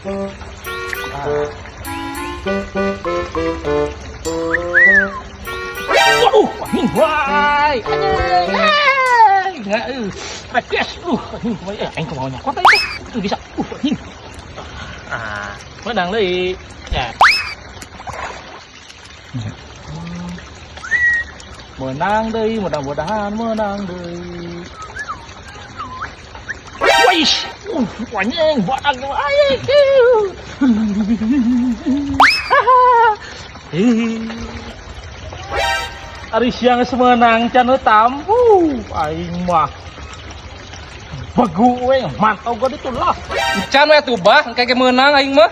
Ah. Waduh, anjing, wai. Anjing. Enggak, eh. Yes, anjing, eh, aing kumaha nyokot itu. Bisa. Anjing. Ah, menang deui. Ya. Menang deui, mudah-mudahan menang deui. Wih, anjing, badak aing. Haha. Ari siang geus meunang can tampu aing mah. Begu we, mantau gua ditu lah. Can we atuh, Bah, engke ge meunang aing mah.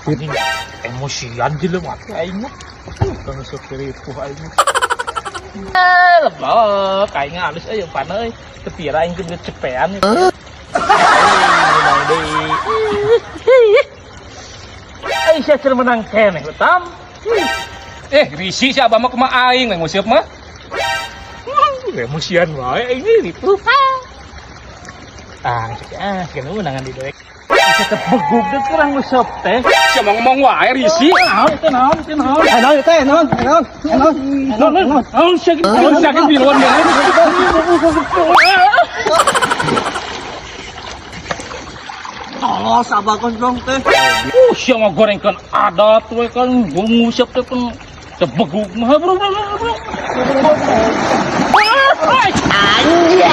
Anjing, emosian jelema teh aing mah. Kang ripuh aing mah. Eh, lebok, aing halus euy pana euy. Teu pira aing geus cepean. Menang deui. Aing sia cenah menang keneh tam. Eh, risih si Abah mah, kumaha aing we nguseup mah. Emosian wae aing ripuh. Ah, cek ah, sekian menangan di dewek. Bisa kebegug deh kurang nguseup teh. Sia mau ngomong wae, risih. Naon itu, naon itu, naon? Eh, naon teh, naon, naon, naon, Naon, naon, naon sia gitu. Naon sia ge miluan miluan. Tolol sabah gondrong teh. Sia mah gorengkeun adat we kan gua nguseup teh kan tebegug mah, bro, bro, bro, bro. Anjay.